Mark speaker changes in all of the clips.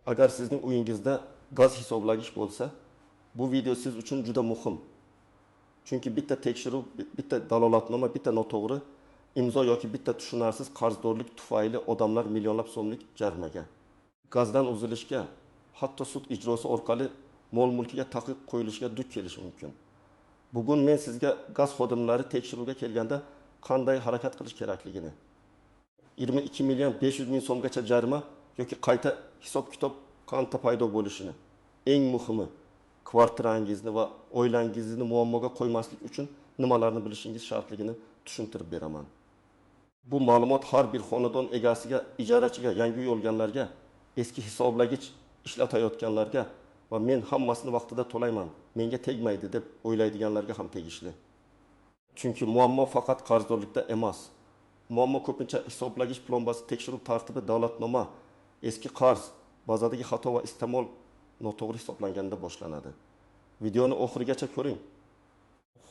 Speaker 1: Agar sizning uyingizda gaz hisoblagich bo'lsa, bu video siz uchun juda muhim. Chunki bitta tekshiruv, bitta dalolatnoma, bitta noto'g'ri imzo yoki bitta tushunarsiz qarzdorlik tufayli odamlar millionlab so'mlik jarimaga, gazdan uzilishga, hatto sud ijrosi orqali mol-mulkiga taqiq qo'yilishiga duch kelishi mumkin. Bugun men sizga gaz xodimlari tekshiruvga kelganda qanday harakat qilish kerakligini, 22 million 500 ming so'mgacha jarima yoki qayta hisob-kitob qancha paydo bo'lishini, eng muhimi kvartirangizni va oilangizni muammoga qo'ymaslik uchun nimalarni bilishingiz shartligini tushuntirib beraman. Bu ma'lumot har bir xonadon egasiga, ijarachiga, yangi uy olganlarga, eski hisoblagich ishlatayotganlarga va men hammasini vaqtida to'layman, menga tegmaydi deb o'ylaydiganlarga ham tegishli. Chunki muammo faqat qarzdorlikda emas. Muammo ko'pincha hisoblagich plombasi tekshiruv tartibi, dalolatnoma, eski qarz, bazadagi xato va iste'mol noto'g'ri hisoblanganda boshlanadi. Videoni oxirigacha ko'ring.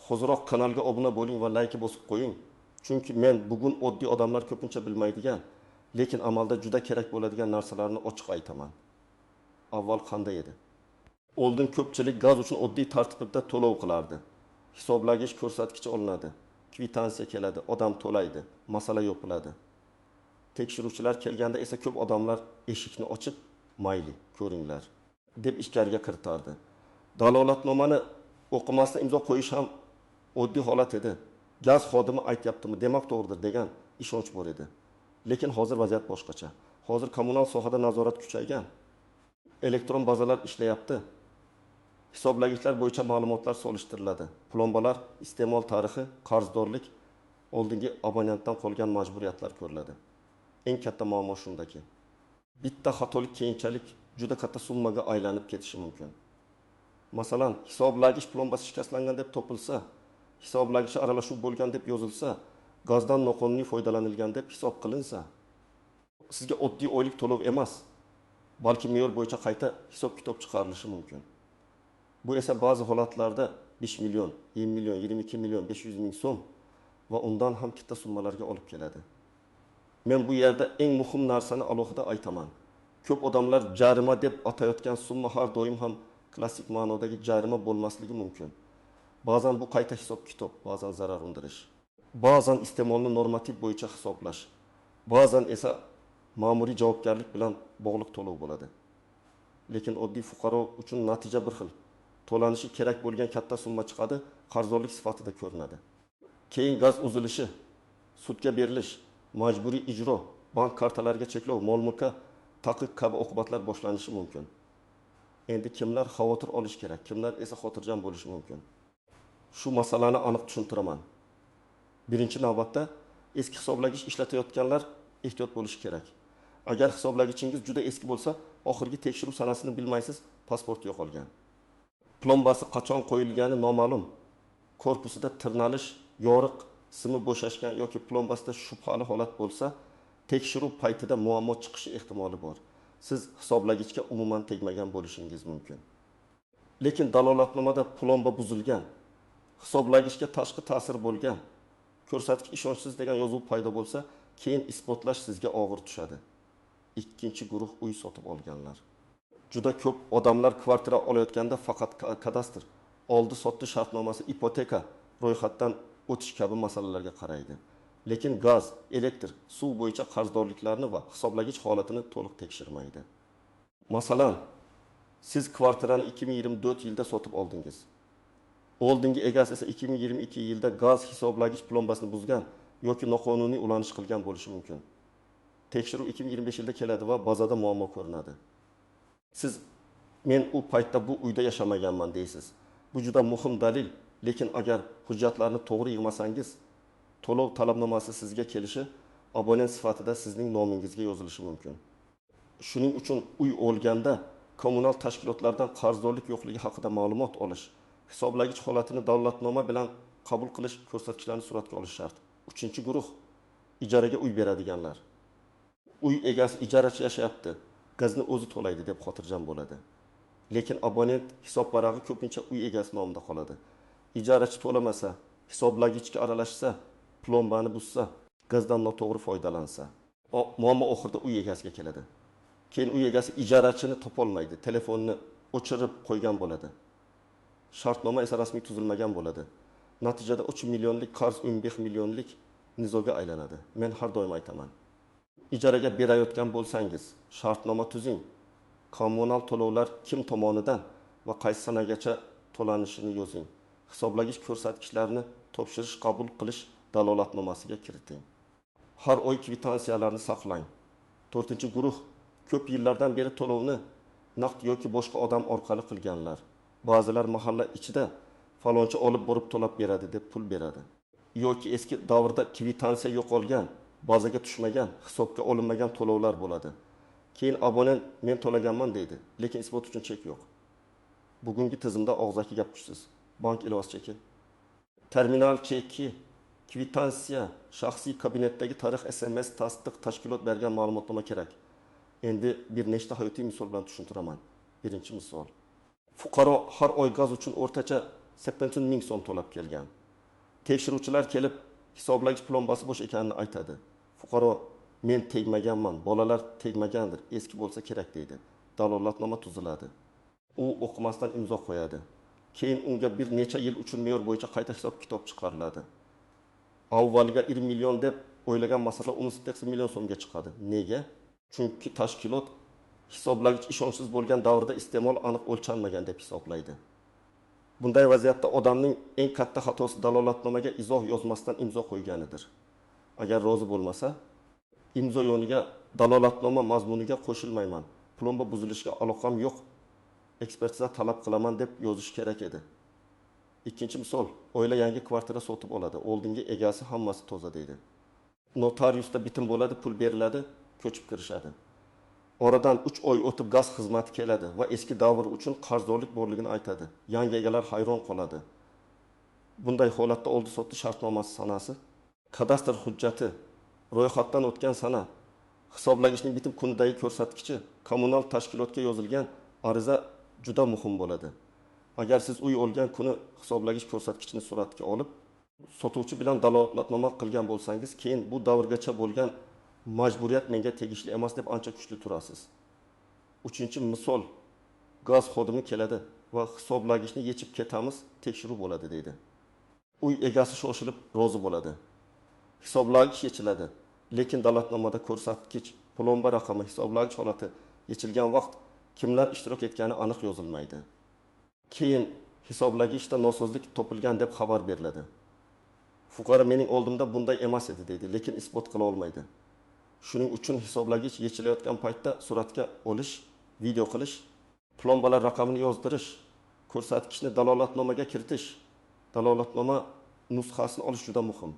Speaker 1: Hoziroq kanalga obuna bo'ling va like bosib qo'ying. Chunki men bugun oddiy odamlar ko'pincha bilmaydigan, lekin amalda juda kerak bo'ladigan narsalarni ochiq aytaman. Avval qanday edi? Oldin ko'pchilik gaz uchun oddiy tartibda to'lov qilardi. Hisoblagich ko'rsatkichi olinadi, kvitansiya keladi, odam to'laydi, masala yopiladi. Tekshiruvchilar kelganda esa ko'p odamlar eshikni ochib, mayli, ko'ringlar deb ichkariga kiritardi. Dalolatnomani o'qimasdan imzo qo'yish ham oddiy holat edi. Gaz xodimi aytyaptimi, demak to'g'ridir degan ishonch bor edi. Lekin hozir vaziyat boshqacha. Hozir kommunal sohada nazorat kuchaygan. Elektron bazalar ishlayapti. Hisoblagichlar bo'yicha ma'lumotlar solishtiriladi. Plombalar, iste'mol tarixi, qarzdorlik, oldingi abonentdan qolgan majburiyatlar ko'riladi. Eng katta muammo shundaki, bitta xatolik keyinchalik juda katta summaga aylanib ketishi mumkin. Masalan, hisoblagich plombasi shikastlangan deb topilsa, hisoblagichga aralashuv bo'lgan deb yozilsa, gazdan noqonuniy foydalanilgan deb hisob qilinsa, sizga oddiy oylik to'lov emas, balki me'yor bo'yicha qayta hisob-kitob chiqarilishi mumkin. Bu esa ba'zi holatlarda 5 million, 20 million, 22 million 500 ming so'm va undan ham katta summalarga olib keladi. Men bu yerda eng muhim narsani alohida aytaman. Ko'p odamlar jarima deb atayotgan summa har doim ham klassik ma'nodagi jarima bo'lmasligi mumkin. Ba'zan bu qayta hisob-kitob, ba'zan zarar undirish, ba'zan iste'molni normativ bo'yicha hisoblash, ba'zan esa ma'muriy javobgarlik bilan bog'liq to'lov bo'ladi. Lekin oddiy fuqaro uchun natija bir xil. To'lanishi kerak bo'lgan katta summa chiqadi, qarzdorlik sifatida ko'rinadi. Keyin gaz uzilishi, sudga berilish, majburiy ijro, bank kartalariga cheklov, mol-mulkka taqiq kabi oqibatlar boshlanishi mumkin. Endi kimlar xavotir olish kerak, kimlar esa xotirjam bo'lishi mumkin? Shu masalani aniq tushuntiraman. Birinchi navbatda eski hisoblagich ishlatayotganlar ehtiyot bo'lishi kerak. Agar hisoblagichingiz juda eski bo'lsa, oxirgi tekshiruv sanasini bilmaysiz, pasport yo'qolgan. Plombasi qachon qo'yilgani noma'lum. Korpusida tirnalish, yoriq, simi bo'shashgan yoki plombasida shubhali holat bo'lsa, tekshiruv paytida muammo chiqishi ehtimoli bor. Siz hisoblagichga umuman tegmagan bo'lishingiz mumkin. Lekin dalolatnomada plomba buzilgan, hisoblagichga tashqi ta'sir bo'lgan, ko'rsatkich ishonchsiz degan yozuv paydo bo'lsa, keyin isbotlash sizga og'ir tushadi. Ikkinchi guruh uy sotib olganlar. Juda ko'p odamlar kvartira olayotganda faqat kadastr, oldi-sotdi shartnomasi, ipoteka, ro'yxatdan o'tish kabi masalalarga qaraydi. Lekin gaz, elektr, suv bo'yicha qarzdorliklarni va hisoblagich holatini to'liq tekshirmaydi. Masalan, siz kvartirani 2024 yilda sotib oldingiz. Oldingi egasi esa 2022 yilda gaz hisoblagich plombasini buzgan yoki noqonuniy ulanish qilgan bo'lishi mumkin. Tekshiruv 2025 yilda keladi va bazada muammo ko'rinadi. Siz men u paytda bu uyda yashamaganman deysiz. Bu juda muhim dalil, lekin agar hujjatlarni to'g'ri yig'masangiz, to'lov talabnomasi sizga kelishi, abonent sifatida sizning nomingizga yozilishi mumkin. Shuning uchun uy olganda kommunal tashkilotlardan qarzdorlik yo'qligi haqida ma'lumot olish, hisoblagich holatini dalolatnoma bilan qabul qilish, ko'rsatkichlarni suratga olish shart. Uchinchi guruh ijaraga uy beradiganlar. Uy egasi ijarachi yashayapti, gazni o'zi to'laydi deb xotirjam bo'ladi. Lekin abonent hisob varag'i ko'pincha uy egasi nomida qoladi. Ijarachi to'lamasa, hisoblagichga aralashsa, plombani buzsa, gazdan noto'g'ri foydalansa, muammo oxirida uy egasiga keladi. Keyin uy egasi ijarachini topolmaydi, telefonni o'chirib qo'ygan bo'ladi. Shartnoma esa rasmiy tuzilmagan bo'ladi. Natijada 3 millionlik qarz 15 millionlik nizoga aylanadi. Men har doim aytaman. Ijaraga berayotgan bo'lsangiz, shartnoma tuzing. Kommunal to'lovlar kim tomonidan va qaysi sanagacha to'lanishini yozing. Hisoblagich ko'rsatkichlarni topshirish qabul qilish dalolatnomasiga kiriting. Har oy kvitansiyalarni saqlang. 4-guruh ko'p yillardan beri to'lovni naqd yoki boshqa odam orqali qilganlar. Ba'zilar mahalla ichida falonchi olib borib to'lab beradi deb pul beradi. Yoki eski davrda kvitansiya yo'qolgan, bazaga tushmagan, hisobga olinmagan to'lovlar bo'ladi. Keyin abonent men to'laganman deydi, lekin isbot uchun chek yo'q. Bugungi tizimda og'zaki gap kuchsiz. Bank ilovasi cheki, terminal cheki, kvitansiya, shaxsiy kabinetdagi tarix, SMS, tasdiq, tashkilot bergan ma'lumotnoma kerak. Endi bir nechta hayotiy misol bilan tushuntiraman. Birinchi misol. Fuqaro har oy gaz uchun o'rtacha 80 ming so'm to'lab kelgan. Tekshiruvchilar kelib hisoblagich plombasi bo'sh ekanini aytadi. Fuqaro men tegmaganman, bolalar tegmagandir, eski bo'lsa kerak deydi. Dalolatnoma tuziladi. U o'qimasdan imzo qo'yadi. Keyin unga bir necha yil uchun me'yor bo'yicha qayta hisob-kitob chiqariladi. Avvaliga 1 million deb o'ylagan masala 18 million so'mga chiqadi. Nega? Chunki tashkilot hisoblagich ishonchsiz bo'lgan davrda iste'mol aniq o'lchanmagan deb hisoblaydi. Bunday vaziyatda odamning eng katta xatosi dalolatnomaga izoh yozmasdan imzo qo'yganidir. Agar rozi bo'lmasa, imzo yoniga dalolatnoma mazmuniga qo'shilmayman, plomba buzilishiga aloqam yo'q, ekspertiza talab qilaman deb yozish kerak edi. Ikkinchi misol, oila yangi kvartira sotib oladi, oldingi egasi hammasi toza deydi. Notariusda bitim bo'ladi, pul beriladi, ko'chib kirishadi. Oradan 3 oy o'tib gaz xizmati keladi va eski davr uchun qarzdorlik borligini aytadi. Yangi egalar hayron qoladi. Bunday holatda oldi-sotdi shartnomasi sanasi, kadastr hujjati, ro'yxatdan o'tgan sana, hisoblagichning bitim kunidagi ko'rsatkichi, kommunal tashkilotga yozilgan ariza juda muhim bo'ladi. Agar siz uy olgan kuni hisoblagich ko'rsatkichini suratga olib, sotuvchi bilan dalolatnoma qilgan bo'lsangiz, keyin bu davrgacha bo'lgan majburiyat menga tegishli emas deb ancha kuchli turasiz. Uchinchi misol, gaz xodimi keladi va hisoblagichni yechib ketamiz, tekshiruv bo'ladi deydi. Uy egasi shoshilib rozi bo'ladi. Hisoblagich yechiladi, lekin dalolatnomada ko'rsatkich, plomba raqami, hisoblagich holati yechilgan vaqt kimlar ishtirok etgani aniq yozilmaydi. Keyin hisoblagichda nosozlik topilgan deb xabar beriladi. Fuqaro mening oldimda bunday emas edi deydi, lekin isbot qila olmaydi. Shuning uchun hisoblagich yechilayotgan paytda suratga olish, video qilish, plombalar raqamini yozdirish, ko'rsatkichni dalolatnomaga kiritish, dalolatnoma nusxasini olish juda muhim.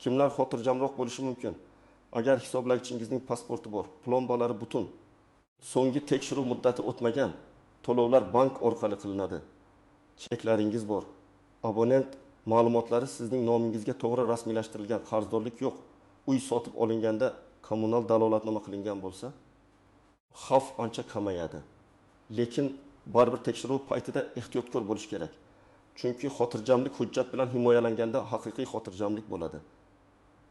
Speaker 1: Kimlar xotirjamroq bo'lishi mumkin? Agar hisoblagichingizning pasporti bor, plombalari butun, so'nggi tekshiruv muddati o'tmagan, to'lovlar bank orqali qilinadi, cheklaringiz bor, abonent ma'lumotlari sizning nomingizga to'g'ri rasmiylashtirilgan, qarzdorlik yo'q, uy sotib olinganda kommunal dalolatnoma qilingan bo'lsa, xavf ancha kamayadi. Lekin baribir tekshiruv paytida ehtiyotkor bo'lish kerak. Chunki xotirjamlik hujjat bilan himoyalanganda haqiqiy xotirjamlik bo'ladi.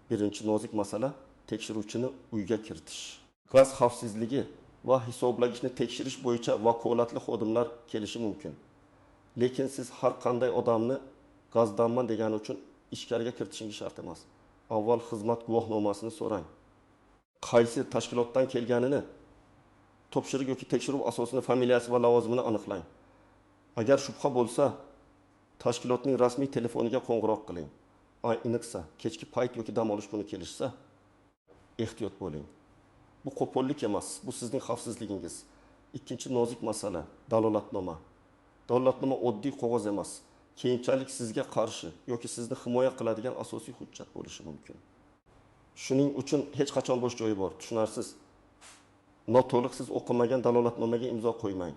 Speaker 1: Birinchi nozik masala tekshiruvchini uyga kiritish. Gaz xavfsizligi va hisoblagichni tekshirish bo'yicha vakolatli xodimlar kelishi mumkin. Lekin siz har qanday odamni gazdanman degani uchun ichkariga kiritishingiz shart emas. Avval xizmat guvohnomasini so'rang. Qaysi tashkilotdan kelganini, topshiriq yoki tekshiruv asosini, familiyasi va lavozimini aniqlang. Agar shubha bo'lsa, tashkilotning rasmiy telefoniga qo'ng'iroq qiling. Ayniqsa, kechki payt yoki dam olish kuni kelishsa, ehtiyot bo'ling. Bu qo'pollik emas, bu sizning xavfsizligingiz. Ikkinchi nozik masala dalolatnoma. Dalolatnoma oddiy qog'oz emas. Keyinchalik sizga qarshi yoki sizni himoya qiladigan asosiy hujjat bo'lishi mumkin. Shuning uchun hech qachon bo'sh joyi bor, tushunarsiz. Noto'liq siz o'qimagan dalolatnomaga imzo qo'ymang.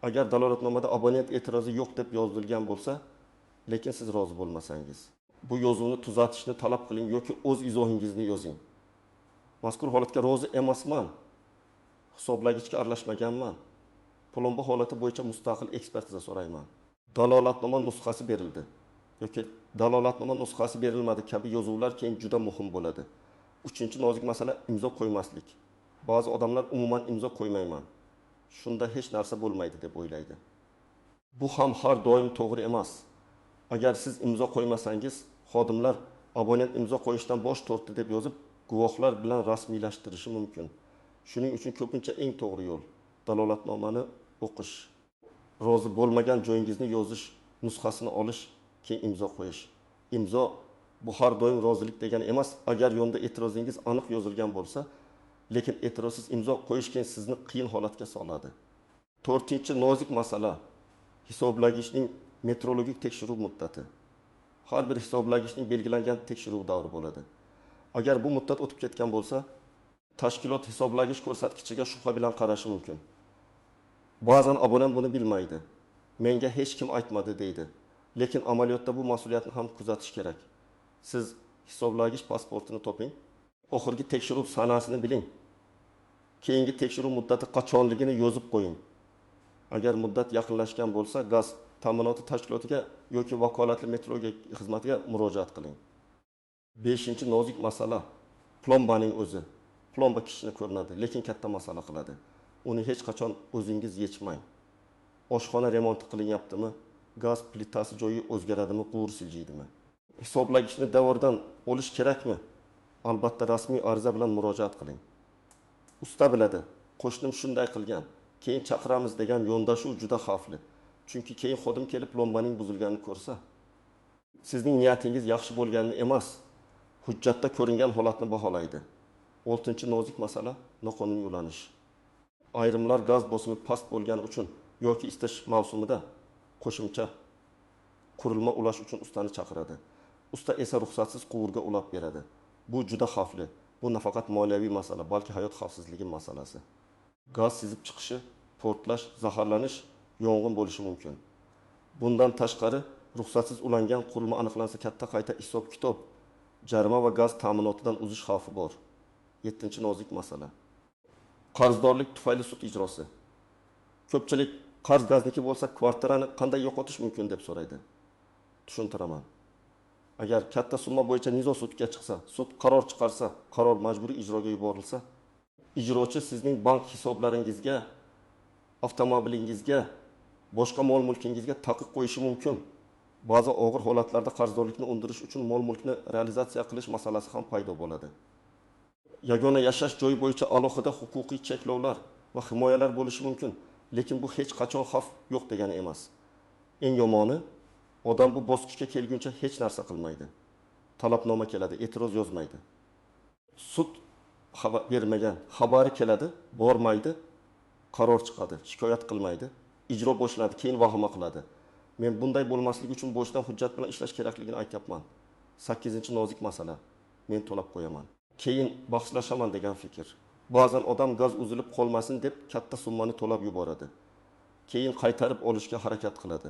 Speaker 1: Agar dalolatnomada abonent e'tirozi yo'q deb yozilgan bo'lsa, lekin siz rozi bo'lmasangiz, bu yozuvni tuzatishni talab qiling yoki o'z izohingizni yozing. Mazkur holatga rozi emasman, hisoblagichga aralashmaganman, plomba holati bo'yicha mustaqil ekspertiza so'rayman. Dalolatnoma nusxasi berildi yoki dalolatnoma nusxasi berilmadi kabi yozuvlar keyin juda muhim bo'ladi. Uchinchi nozik masala imzo qo'ymaslik. Ba'zi odamlar umuman imzo qo'ymayman, shunda hech narsa bo'lmaydi deb o'ylaydi. Bu ham har doim to'g'ri emas. Agar siz imzo qo'ymasangiz, xodimlar abonent imzo qo'yishdan bosh tortdi deb yozib, guvohlar bilan rasmiylashtirishi mumkin. Shuning uchun ko'pincha eng to'g'ri yo'l dalolatnomani o'qish, rozi bo'lmagan joyingizni yozish, nusxasini olish, keyin imzo qo'yish. Imzo bu har doim rozilik degani emas. Agar yo'nda e'tirozingiz aniq yozilgan bo'lsa, lekin e'tirozsiz imzo qo'yish keyin sizni qiyin holatga soladi. To'rtinchi nozik masala hisoblagichning metrologik tekshiruv muddati. Har bir hisoblagichning belgilangan tekshiruv davri bo'ladi. Agar bu muddat o'tib ketgan bo'lsa, tashkilot hisoblagich ko'rsatkichiga shubha bilan qarashi mumkin. Ba'zan abonent buni bilmaydi. Menga hech kim aytmadi deydi. Lekin amaliyotda bu mas'uliyatni ham kuzatish kerak. Siz hisoblagich pasportini toping, oxirgi tekshiruv sanasini biling. Keyingi tekshiruv muddati qachonligini yozib qo'ying. Agar muddat yaqinlashgan bo'lsa, gaz ta'minoti tashkilotiga yoki vakolatli metrologiya xizmatiga murojaat qiling. Beshinchi nozik masala plombaning o'zi. Plomba kichkina ko'rinadi, lekin katta masala qiladi. Uni hech qachon o'zingiz yechmang. Oshxona remonti qilinyaptimi? Gaz plitasi joyi o'zgaradimi, quvur siljiydimi? Hisoblagichni davrdan olish kerakmi? Albatta rasmiy ariza bilan murojaat qiling. Usta biladi, qo'shnim shunday qilgan, keyin chaqiramiz degan yondashuv juda xavfli. Chunki keyin xodim kelib plombaning buzilganini ko'rsa, sizning niyatingiz yaxshi bo'lganini emas, hujjatda ko'ringan holatni baholaydi. Oltinchi nozik masala noqonuniy ulanish. Ayrimlar gaz bosimi past bo'lgani uchun yoki isitish mavsumida qo'shimcha qurilma ulash uchun ustani chaqiradi. Usta esa ruxsatsiz quvurga ulab beradi. Bu juda xavfli. Bu nafaqat moliyaviy masala, balki hayot xavfsizligi masalasi. Gaz sizib chiqishi, portlash, zaharlanish, yong'in bo'lishi mumkin. Bundan tashqari, ruxsatsiz ulangan qurilma aniqlansa katta qayta hisob-kitob, jarima va gaz ta'minotidan uzish xavfi bor. Yettinchi nozik masala. Qarzdorlik tufayli sud ijrosi. Ko'pchilik qarz gazniki bo'lsa, kvartirani qanday yo'qotish mumkin deb so'raydi. Tushuntiraman. Agar katta summa bo'yicha nizo sudga chiqsa, sud qaror chiqarsa, qaror majburiy ijroga yuborilsa, ijrochi sizning bank hisoblaringizga, avtomobilingizga, boshqa mol-mulkingizga taqiq qo'yishi mumkin. Ba'zi og'ir holatlarda qarzdorlikni undirish uchun mol-mulkni realizatsiya qilish masalasi ham paydo bo'ladi. Yagona yashash joyi bo'yicha alohida huquqiy cheklovlar va himoyalar bo'lishi mumkin, lekin bu hech qachon xavf yo'q degani emas. Eng yomoni, odam bu bosqichga kelguncha hech narsa qilmaydi. Talabnoma keladi, e'tiroz yozmaydi. Sud xabar bermagan, xabari keladi, bormaydi, qaror chiqadi, shikoyat qilmaydi, ijro boshlanadi, keyin vahima qiladi. Men bunday bo'lmasligi uchun boshdan hujjat bilan ishlash kerakligini aytyapman. 8-nozik masala. Men to'lab qo'yaman. Keyin bahslashaman degan fikr. Ba'zan odam gaz uzilib qolmasin deb katta summani to'lab yuboradi. Keyin qaytarib olishga harakat qiladi.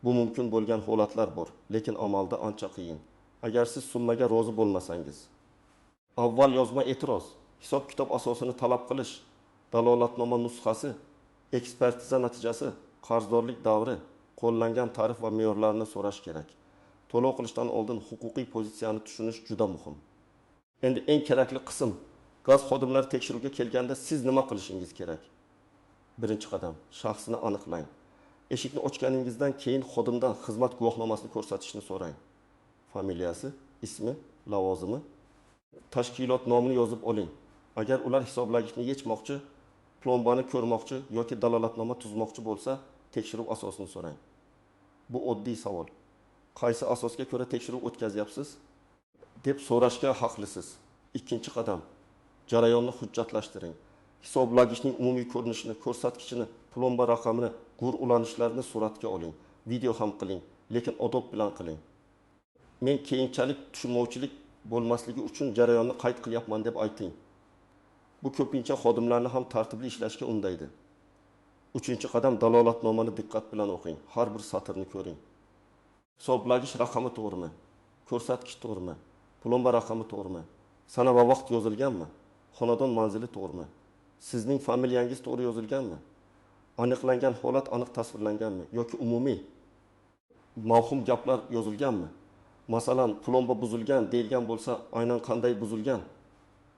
Speaker 1: Bu mumkin bo'lgan holatlar bor, lekin amalda ancha qiyin. Agar siz summaga rozi bo'lmasangiz, avval yozma e'tiroz, hisob-kitob asosini talab qilish, dalolatnoma nusxasi, ekspertiza natijasi, qarzdorlik davri, qo'llangan tarif va me'yorlarni so'rash kerak. To'lov qilishdan oldin huquqiy pozitsiyani tushunish juda muhim. Endi eng kerakli qism, gaz xodimlari tekshiruvga kelganda siz nima qilishingiz kerak? Birinchi qadam, shaxsini aniqlang. Eshikni ochganingizdan keyin xodimdan xizmat guvohnomasini ko'rsatishni so'rang. Familiyasi, ismi, lavozimi, tashkilot nomini yozib oling. Agar ular hisoblagichni yechmoqchi, plombani ko'rmoqchi yoki dalolatnoma tuzmoqchi bo'lsa, tekshiruv asosini so'rang. Bu oddiy savol. Qaysi asosga ko'ra tekshiruv o'tkazyapsiz deb so'rashga haqlisiz. Ikkinchi qadam, jarayonni hujjatlashtiring. Hisoblagichning umumiy ko'rinishini, ko'rsatkichini, plomba raqamini, quvur ulanishlarini suratga oling. Video ham qiling, lekin odob bilan qiling. Men keyinchalik tushunmovchilik bo'lmasligi uchun jarayonni qayd qilyapman deb ayting. Bu ko'pincha xodimlarni ham tartibli ishlashga undaydi. Uchinchi qadam, dalolatnomani diqqat bilan o'qing. Har bir satrni ko'ring. Hisoblagich raqami to'g'rimi? Ko'rsatkich to'g'rimi? Plomba raqami to'g'rimi? Sana va vaqt yozilganmi? Xonadon manzili to'g'rimi? Sizning familiyangiz to'g'ri yozilganmi? Aniqlangan holat aniq tasvirlanganmi yoki umumiy mavhum gaplar yozilganmi? Masalan, plomba buzilgan deyilgan bo'lsa, aynan qanday buzilgan?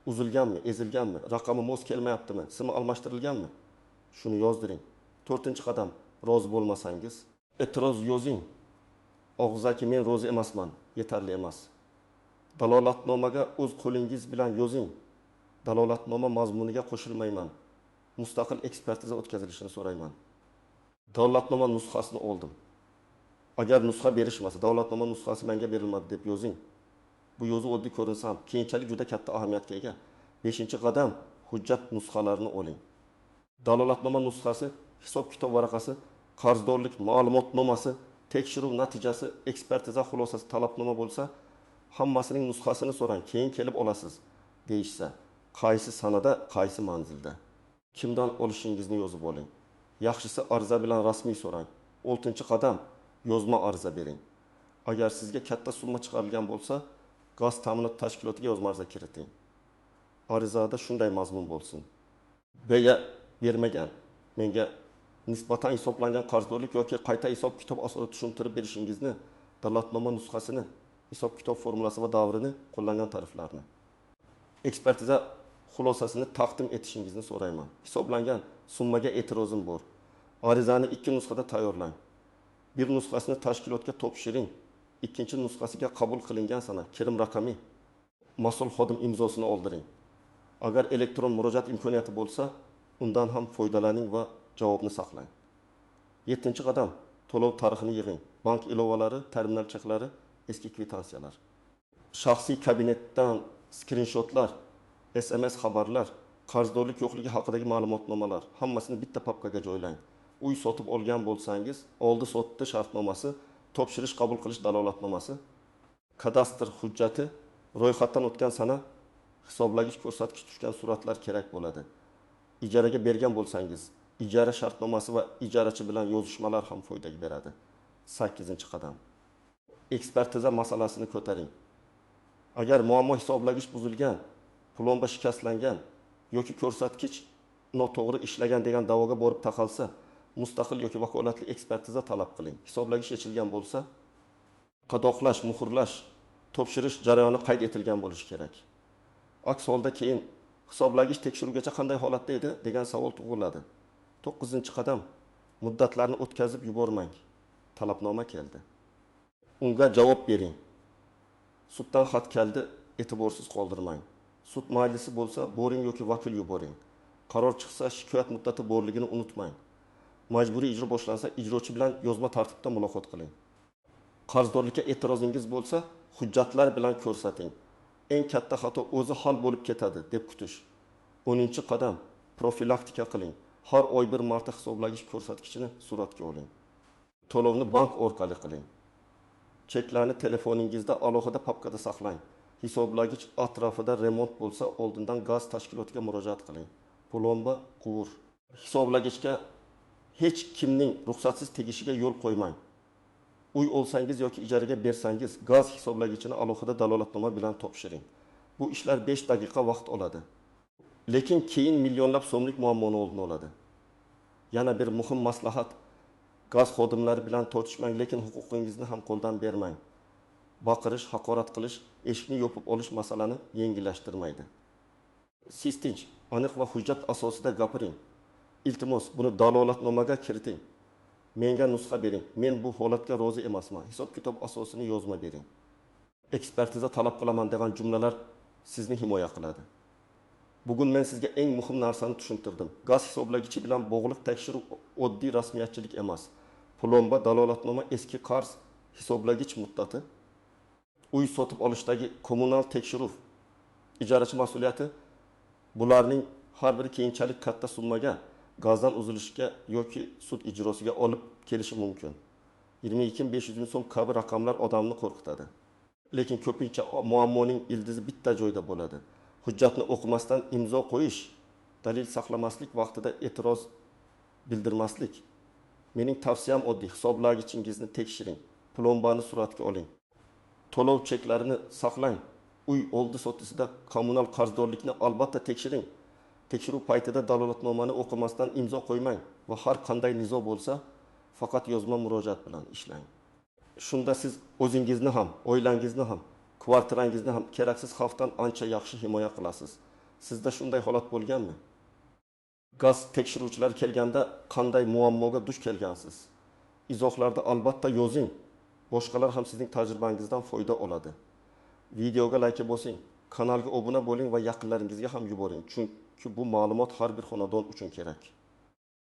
Speaker 1: Uzilganmi, ezilganmi, raqami mos kelmayaptimi, simi almashtirilganmi? Shuni yozdiring. To'rtinchi qadam: rozi bo'lmasangiz, e'tiroz yozing. Og'zaki "men rozi emasman" yetarli emas. Dalolatnomaga o'z qo'lingiz bilan yozing: dalolatnoma mazmuniga qo'shilmayman, mustaqil ekspertiza o'tkazilishini so'rayman. Dalolatnoma nusxasini oldim. Agar nusxa berishmasa, dalolatnoma nusxasi menga berilmadi deb yozing. Bu yozuv oddiy ko'rinsa ham keyinchalik juda katta ahamiyatga ega. Beshinchi qadam: hujjat nusxalarini oling. Dalolatnoma nusxasi, hisob-kitob varaqasi, qarzdorlik ma'lumotnomasi, tekshiruv natijasi, ekspertiza xulosasi, talabnoma bo'lsa, hammasining nusxasini so'rang, keyin kelib olasiz deyishsa, qaysi sanada, qaysi manzilda, kimdan olishingizni yozib oling. Yaxshisi ariza bilan rasmiy so'rang. Oltinchi qadam: yozma ariza bering. Agar sizga katta summa chiqarilgan bo'lsa, gaz ta'minot tashkilotiga yozma ariza kiriting. Arizada shunday mazmun bo'lsin: "Beya bermagan, menga nisbatan hisoblangan qarzdorlik yoki qayta hisob-kitob asosida tushuntirib berishingizni, dalolatnoma nusxasini, hisob-kitob formulasi va davrini, qo'llangan tariflarni, ekspertiza xulosasini taqdim etishingizni so'rayman. Hisoblangan summaga e'tirozim bor." Arizani 2 nusxada tayyorlang. Bir nusxasini tashkilotga topshiring. Ikkinchi nusxasiga qabul qilingan sana, kirim raqami, mas'ul xodim imzosini oldiring. Agar elektron murojaat imkoniyati bo'lsa, undan ham foydalaning va javobni saqlang. Yettinchi qadam: to'lov tarixini yig'ing. Bank ilovalari, terminal cheklari, eski kvitansiyalar. Shaxsiy kabinetdan skrinshotlar, SMS xabarlar, qarzdorlik yo'qligi haqidagi ma'lumotnomalar, hammasini bitta papkaga joylang. Uy sotib olgan bo'lsangiz, oldi-sotdi shartnomasi, topshirish qabul qilish dalolatnomasi, kadastr hujjati, ro'yxatdan o'tgan sana, hisoblagich ko'rsatkich tushgan suratlar kerak bo'ladi. Ijaraga bergan bo'lsangiz, ijara shartnomasi va ijarachi bilan yozishmalar ham foyda beradi. Sakkizinchi qadam: ekspertiza masalasini ko'taring. Agar muammo hisoblagich buzilgan, plomba shikastlangan yoki ko'rsatkich noto'g'ri ishlagan degan da'voga borib taqalsa, mustaqil yoki vakolatli ekspertiza talab qiling. Hisoblagich yechilgan bo'lsa, qadoqlash, muhrlash, topshirish jarayoni qayd etilgan bo'lishi kerak. Aks holda keyin hisoblagich tekshiruvgacha qanday holatda edi degan savol tug'iladi. To'qqizinchi qadam: muddatlarni o'tkazib yubormang. Talabnoma keldi. Unga javob bering. Suddan xat keldi, e'tiborsiz qoldirmang. Sud majlisi bo'lsa, boring yoki vakil yuboring. Qaror chiqsa, shikoyat muddati borligini unutmang. Majburiy ijro boshlansa, ijrochi bilan yozma tartibda muloqot qiling. Qarzdorlikka e'tirozingiz bo'lsa, hujjatlar bilan ko'rsating. Eng katta xato o'zi hal bo'lib ketadi deb kutish. 10 qadam: profilaktika qiling. Har oy bir marta hisoblagich ko'rsatkichini suratga oling. To'lovni bank orqali qiling. Cheklarni telefoningizda alohida papkada saqlang. Hisoblagich atrofida remont bo'lsa, oldindan gaz tashkilotiga murojaat qiling. Plomba, quvur. Hisoblagichga hech kimning ruxsatsiz tegishiga yo'l qo'ymang. Uy olsangiz yoki ijaraga bersangiz, gaz hisoblagichini alohida dalolatnoma bilan topshiring. Bu ishlar 5 daqiqa vaqt oladi. Lekin keyin millionlab so'mlik muammoni oldini oladi. Yana bir muhim maslahat: gaz xodimlari bilan tortishmang, lekin huquqingizni ham qo'ldan bermang. Baqirish, haqorat qilish, eshikni yopib olish masalani yengillashtirmaydi. Siz tinch, aniq va hujjat asosida gapiring. Iltimos, buni dalolatnomaga kiriting. Menga nusxa bering. Men bu holatga rozi emasman. Hisob-kitob asosini yozma bering. Ekspertiza talab qilaman degan jumlalar sizni himoya qiladi. Bugun men sizga eng muhim narsani tushuntirdim. Gaz hisoblagichi bilan bog'liq tekshiruv oddiy rasmiyatchilik emas. Plomba, dalolatnoma, eski qarz, hisoblagich muddati, uy sotib olishdagi kommunal tekshiruv, ijarachi mas'uliyati, bularning har biri keyinchalik katta summaga, gazdan uzilishga yoki sud ijrosiga olib kelishi mumkin. 22 500 ming so'm kabi raqamlar odamni qo'rqitadi. Lekin ko'pincha muammoning ildizi bitta joyda bo'ladi. Hujjatni o'qimasdan imzo qo'yish, dalil saqlamaslik, vaqtida e'tiroz bildirmaslik. Mening tavsiyam oddiy: hisoblagichingizni tekshiring, plombani suratga oling. To'lov cheklarini saqlang. Uy oldi sotisida kommunal qarzdorlikni albatta tekshiring. Tekshiruv paytida dalolatnomani o'qimasdan imzo qo'ymang va har qanday nizo bo'lsa, faqat yozma murojaat bilan ishlang. Shunda siz o'zingizni ham, oilangizni ham, kvartirangizni ham keraksiz xavfdan ancha yaxshi himoya qilasiz. Sizda shunday holat bo'lganmi? Gaz tekshiruvchilari kelganda qanday muammoga duch kelgansiz? Izohlarda albatta yozing! Boshqalar ham sizning tajribangizdan foyda oladi. Videoga layk bosing, kanalga obuna bo'ling va yaqinlaringizga ham yuboring, chunki bu ma'lumot har bir xonadon uchun kerak.